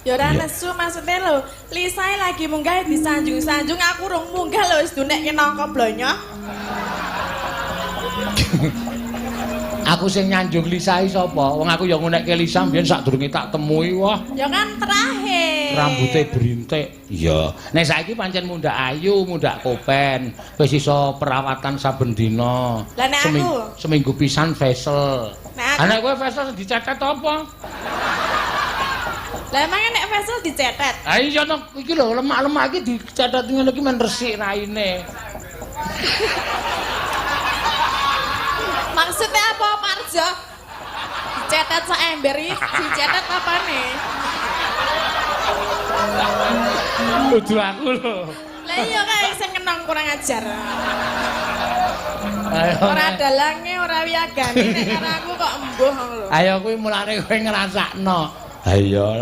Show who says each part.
Speaker 1: Ya ora nesu maksudnya lho, Lisa lagi munggah disanjung-sanjung, aku rung munggah lho wis dunekke nangka blonyo.
Speaker 2: Aku sing nyanjung Lisa iki sapa? Wong aku ya ngunekke Lisa mbiyen sadurunge tak temui wah.
Speaker 1: Ya kan terakhir.
Speaker 2: Rambute brintik. Iya. Nek saiki pancen mundhak ayu, mundhak kopen, wis iso perawatan saben dina.
Speaker 1: Lah nek aku?
Speaker 2: Seminggu pisan facial.
Speaker 1: Nek aku?
Speaker 2: Lah nek kowe facial dicetet apa?
Speaker 1: Lah emangnya nek facial dicetet?
Speaker 2: Ha iya to, iki lho lemak-lemak iki dicetet ngene iki men resik raine.
Speaker 1: Maksudnya apa Parjo? Dicetet sak ember iki dicetet apane?
Speaker 2: Kudu aku lho.
Speaker 1: Lah iya kae sing kenong kurang ajar.
Speaker 2: Ayo.
Speaker 1: Ora dalange, ora wiyagane nek karo aku kok embuh ngono lho.
Speaker 2: Ayo kuwi mulane kowe ngrasakno. Ha iya.